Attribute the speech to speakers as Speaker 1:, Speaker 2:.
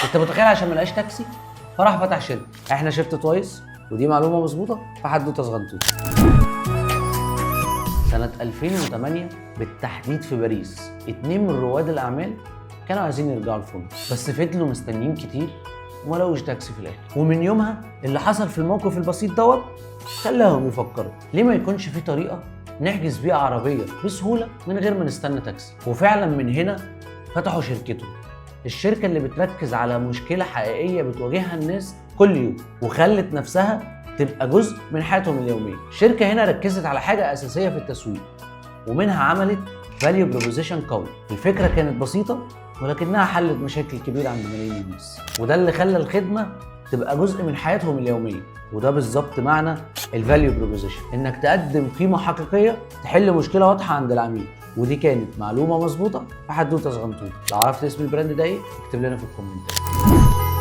Speaker 1: انت متخيل؟ عشان ما لقاش تاكسي فراح فتح شركه. احنا ShiftWise، ودي معلومة مظبوطة في حدوتة صغنطوطه. سنة 2008 بالتحديد في باريس، 2 من رواد الاعمال كانوا عايزين يرجعوا الفندق، بس فضلوا مستنيين كتير وما لقوش تاكسي في الاخر. ومن يومها اللي حصل في الموقف البسيط دوت خلاهم يفكروا ليه ما يكونش في طريقه نحجز بيها عربية بسهولة من غير ما نستنى تاكسي. وفعلا من هنا فتحوا شركتهم، الشركة اللي بتركز على مشكلة حقيقية بتواجهها الناس كل يوم وخلت نفسها تبقى جزء من حياتهم اليومية. الشركة هنا ركزت على حاجة اساسية في التسويق، ومنها عملت value proposition قوي. الفكرة كانت بسيطة ولكنها حلت مشاكل كبيرة عند ملايين الناس، وده اللي خلى الخدمة تبقى جزء من حياتهم اليوميه. وده بالظبط معنى ال value proposition، انك تقدم قيمة حقيقية تحل مشكلة واضحة عند العميل. ودي كانت معلومة مظبوطة في حدوتة صغنطوطه. لو عرفت اسم ال brand ده ايه اكتب لنا في الكومنتات.